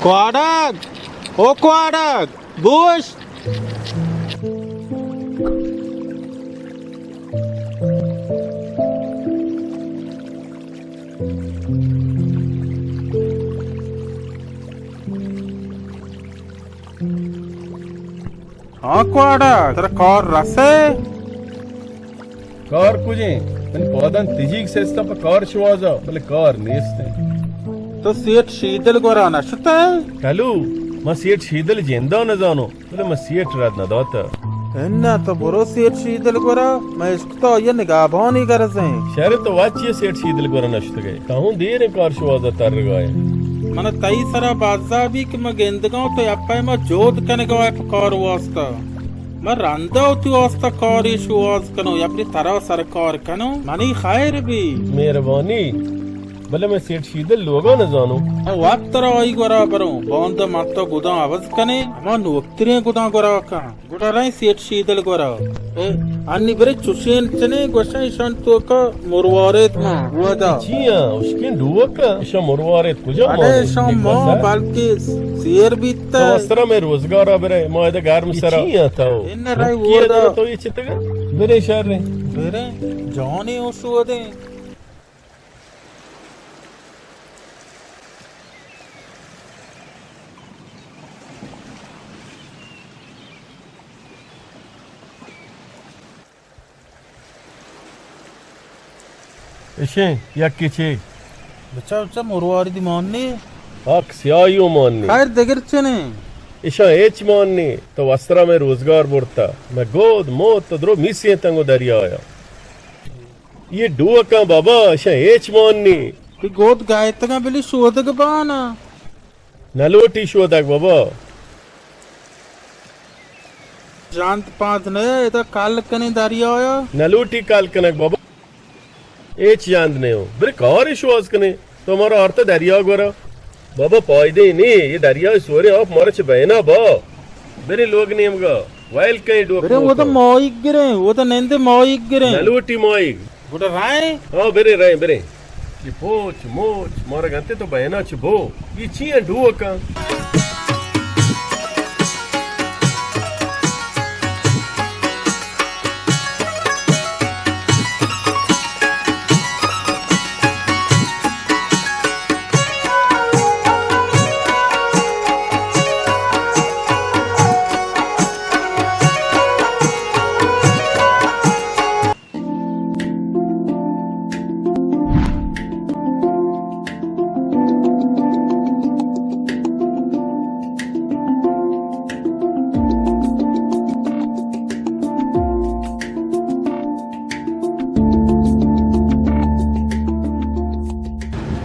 کواڑگ! او کواڑگ! بوش! ہاں کواڑگ، ترا کار رسے؟ کار کجیں؟ من پادان تجیگ سستاں پہ کار شوازا، بلے کار نیست انت۔ تو سیٹ شیدل گورا نہ شتئے؟ کلو، ما سیٹ شیدل جندا نہ زانوں، بلے ما سیٹ رد نہ داتا۔ اناں تو برو سیٹ شیدل گورا، ما اشکتا آئی نگابانی گرزیں۔ شر تو واچی سیٹ شیدل گورا نہ شتگئے، تاہوں دیریں کار شوازا ترگائے۔ من تئی سرا بازا بی کہ ما گندگاں تو اپئے ما جود کنگا پہ کار واسطہ۔ من رندا وتی واسطہ کارے شوہاز کنوں یا پری ترا سر کار کنوں، منی خیر بی۔ مہربانی، بلے من سیٹ شیدل لوگا نہ زانوں۔ من وت ترا آئی گورا بروں، باندا من تو گداں عوض کنیں، ہما نوکتریں گداں گورا کن۔ گڑا رئیں سیٹ شیدل گورا۔ اے، انی برے چوشیں چنے گوشاں ایشان توکا مرواریت ما۔ ودا۔ چی آں؟ اشکیں ڈوکا؟ ایشان مرواریت کجا اڑے مانے؟ ایشان ما بلکہ سیر بیتا۔ تو استرا میں روزگارا برے، ما ادا گرم سرا۔ چی آں تو؟ ان رای ودا۔ تو یہ چتگا؟ برے شر رے۔ برے جانی او شودیں۔ اشیں یکے چے؟ بچا، بچا، مرواری دی مان نی۔ حق سیاہی و مان نی۔ خیر دگر چنے؟ اشاں ہچ مان نی۔ تو وسترا میں روزگار برتا۔ میں گود موت تو درو میسیں تنگو دریایا۔ یہ ڈوکاں بابا، اشاں ہچ مان نی۔ کہ گود گائتگاں بلی شودگ بانا۔ نہ لوٹی شودگ بابا۔ جانت پانت نہ ادا کل کنیں دریایا۔ نہ لوٹی کل کنگ بابا۔ ہچ جاند نہ ہو۔ برے کارے شواز کنیں۔ تو مارا آرتا دریا گورا۔ بابا پائدے نی، یہ دریا سورے آپ مارا چہ بینا با۔ برے لوگ نیمگا۔ ویل کئیں ڈوک برے موتو۔ ودا مائیگ گریں، ودا نندے مائیگ گریں۔ نہ لوٹی مائیگ۔ گڑا رائیں؟ ہاں، برے، رائیں، برے۔ یہ پوچ، موچ، مارا گنتے تو بینا چہ بو۔ یہ چی ہیں ڈوکاں؟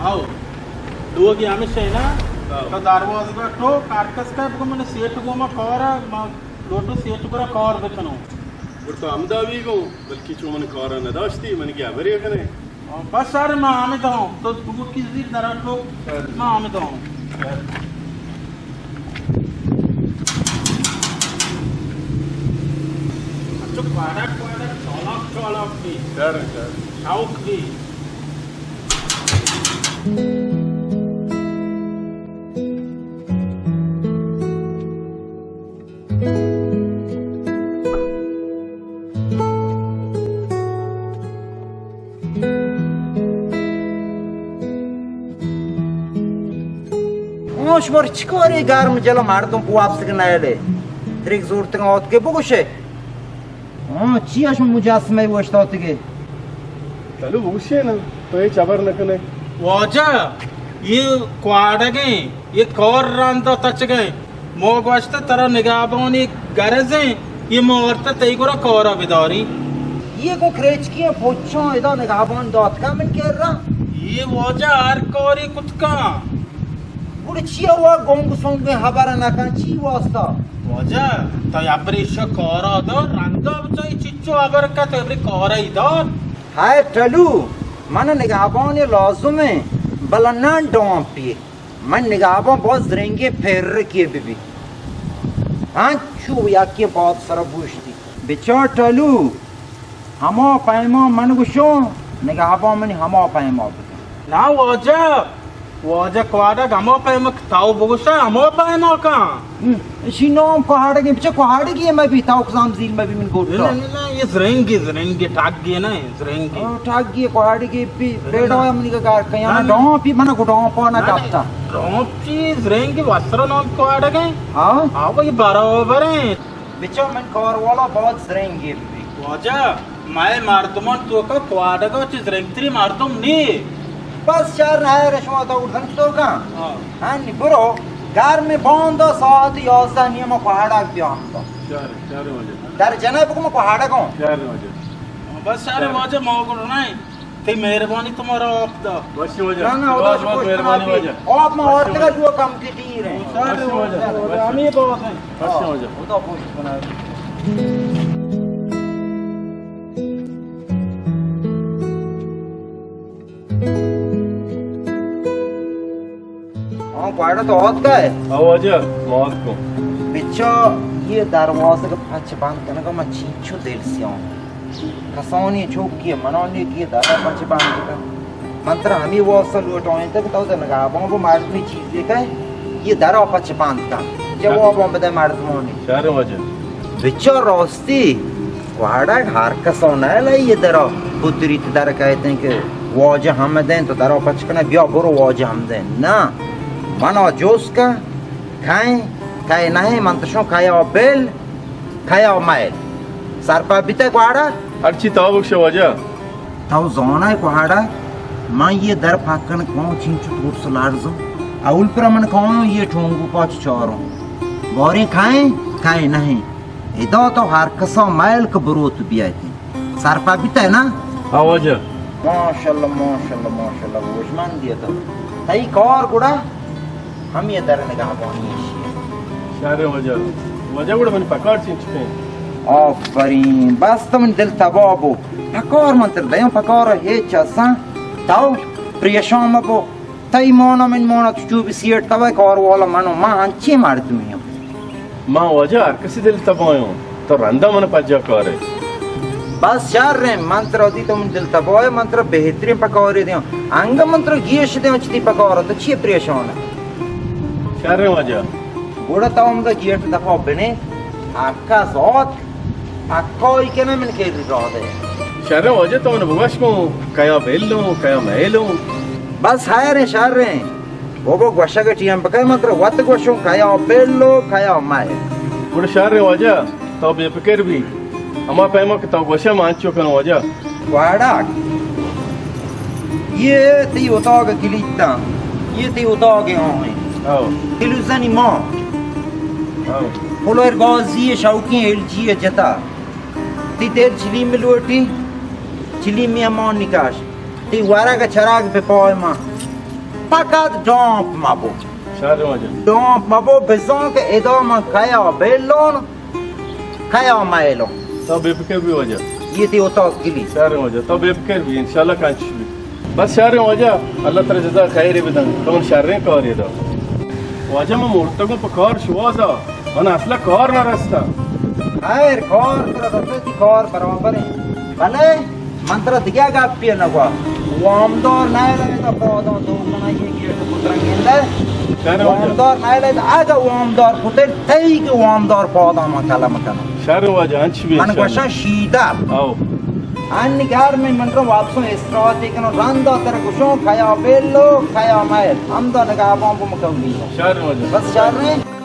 آؤ، لوگی ہمیش ہے نا؟ ہاں۔ تو دروازگا ٹوک، ہر کس کا بگو من سیٹ گوما کار ہے، ما لوٹو سیٹ گورا کار بکنو۔ گڑا تو ہمدا بیگو، بلکہ چو من کارا نداشتی، من کی ہبرے کنے۔ بس سر، ما ہمدا ہوں، تو بگو کی زیر درا ٹوک، ما ہمدا ہوں۔ اچھا، کواڑا، کواڑا، چالاک، چالاک بی۔ کر، کر۔ شوق بی۔ ہاں، شمار چی کارے گرم جلا مردم بو اپسگ نیلے؟ تریک زورتگاں آتکے بگوشے۔ ہاں، چی اش مجسمہ اوشتاتگے؟ چلو بگوشے نا، تو ہچ ہبر نہ کنے۔ واجہ، یہ کواڑگیں، یہ کار رندا تچگیں۔ ما گوشت ترا نگہبانی گرزیں، یہ ما آورتہ تئی گورا کارا بداری۔ یہ گوں کریچکی پچاں ادا نگہبان داتکا من کرا۔ یہ واجہ ہر کاری کتکا۔ گڑا چیا وا گنگ سنگیں ہبر نکن، چی واسطہ؟ واجہ، تو ابریشا کارا دار، رندا بچائی چچو ہبر کت، ابری کارا ہی دار۔ ہائے ٹلو، من نگہبان لازم ہیں، بلنان ڈامپی۔ من نگہبان باز زرنگیں پرکے ببی۔ انچو یکیں پاد سرا بوشتی۔ بچار ٹلو، ہما پیما من گوشوں، نگہبان منی ہما پیما بکن۔ نا واجہ، واجہ کواڈگ ہما پیما کہ تاو بگوشا ہما پیما کن۔ ہم، اشی نام کواڈگیں، بچار کواڈگی مبی، تاو کسام زیل مبی من گوٹا۔ نہ، نہ، نہ، یہ زرنگی، زرنگی، ٹاگی نہ، زرنگی۔ او، ٹاگی کواڈگی پی، نہ، نہ۔ بیڑا منی کا کار کیا نہ، نہ۔ ڈاں پی من کو ڈاں پا نہ نہ، نہ۔ کپتا۔ ڈاں پی زرنگی وسر نام کواڈگیں۔ ہاں؟ ہاں، وہی برابر ہیں۔ بچار من کار والا بہت زرنگی بی۔ واجہ، مئے مردمان توکا کواڈگا چہ زرنگتری مردم نی۔ بس شر نہ ہے، شما تو اردن تو کن۔ ہاں۔ ہاں، نی برو، گرم باندا ساعت یازدہ نیمہ کواڈگ بیان تو۔ شر، شر واجہ۔ در جنب کو کواڈگوں۔ شر واجہ۔ بس شر واجہ، ما کو نہیں۔ تئی مہربانی، تو مارا آپ دا۔ بس واجہ۔ نہ، نہ، خدا بہت شکر، مہربانی واجہ۔ آپ ما بس اور واجہ۔ تگا جو کم کی دیر ہیں۔ بس واجہ۔ ہمیں بہت ہیں۔ بس واجہ۔ خدا خوش بنا۔ ہاں، گواڑا تو آتکا ہے؟ ہاں واجہ، ما آتکوں۔ بچا، یہ دروازگ پچ بند کنگا من چینچو دل سیاہ۔ کسانی چوکی منانی کی در پچ بند کن۔ من ترا ہمی واسطہ لوٹائیں تک تو نگہبان بو مردمی چیزی کہ یہ در پچ بند کن۔ جواب ہم بدے مردمانی۔ شر واجہ۔ بچا راستی، گواڑگ ہر کسا نہ لئی یہ درا پتریت در کہتے ہیں کہ واجہ ہم دیں تو درا پچ کنے، بیا برو واجہ ہم دیں۔ نہ، منا جوز کن، کئے، کئے نہیں، من تشوں کیا بل، کیا مئے۔ سرپد بیتے گواڑا؟ ہرچی تاو بکشے واجہ۔ تو زانئے گواڑا، من یہ در پکن کون چینچو ترس لرزوں۔ اول پر من کون یہ ٹونگو پاچ چاروں۔ باریں کئے، کئے نہیں۔ ادا تو ہر کسا مئیل کہ بروت بیایتی۔ سرپد بیتئے نا؟ ہاں واجہ۔ ماشاءاللہ، ماشاءاللہ، ماشاءاللہ، ہوشمندی تو۔ تئی کار گڑا ہمے در نگہبانی ایشی۔ شر واجہ۔ واجہ گڑا منی پکار چینچکیں؟ آفرین، بس تو منی دل تباہ بو۔ پکار من تر دیاں، پکار ہیچ اساں۔ تو پریشان مبو۔ تئی مانا من مانا تو چو بی سیٹ تبا کار والا منو، ما انچیں مردمی ہم۔ ما واجہ ہر کسی دل تباہ ہوں، تو رندا من پجا کارے۔ بس شر ہیں، من ترا دی تو من دل تباہ ہے، من ترا بہترین پکارے دیاں۔ انگا من ترا گیش دیاں چتی پکارا، تو چی پریشان ہے؟ شر ہیں واجہ۔ گوڑا تو ہمدا گیٹ دفعہ بنے، حقا ذات، حقا ای کنے من کے راہ دے۔ شر ہیں واجہ، تو من بگوش کو، کیا بیلوں، کیا میلوں۔ بس خیر ہیں، شر ہیں۔ بابا گوشگ ء ٹیم بکن، من ترا وت گوشوں، کیا بیلو، کیا مئے۔ گڑا شر واجہ، تو بے فکر بی۔ ہما پیما کہ تو گوشے، من انچو کنوں واجہ۔ گواڑا، یہ تئی اتاگ کلیتاں، یہ تئی اتاگ آہیں۔ او۔ تلویزیونی ما۔ او۔ فلور گازی شوقیں ایل جی جتا۔ تئی دل چلیم لوٹی، چلیمی امان نکاش۔ تئی ورگ چراگ پہ پای ما۔ فقط ڈامپ مبو۔ شر واجہ۔ ڈامپ مبو، بزان کہ ادا من کیا بیلون، کیا میلون۔ تو بے فکر بی واجہ۔ یہ تئی اتاگ کلی۔ شر واجہ، تو بے فکر بی، انشاءاللہ کانچش بی۔ بس شر واجہ، اللہ ترا جزا خیر بدن، تو من شریں کاری دا۔ واجہ من مرتگوں پہ کار شوازا، من اصلا کار نہ رستا۔ خیر، کار ترا رستی، کار برابر ہے۔ بلے من ترا دگہ گپے نہ گوا۔ وامدار نہ لگے تا پاداں دو کنا یہ گیٹ پترنگیں دے۔ شر واجہ۔ وامدار نہ لگے، اگہ وامدار پتر تئی کہ وامدار پاداں من کلم کناں۔ شر واجہ، انچ بی من انشاءاللہ۔ گوشاں شیدہ۔ او۔ ان گھر میں من رو واپسوں استراحت کنوں، رندا تر گوشوں کھیا بیلو، کھیا مائل۔ ہمدا نگاہ بان بو مکولی۔ شر واجہ۔ بس شر نہیں۔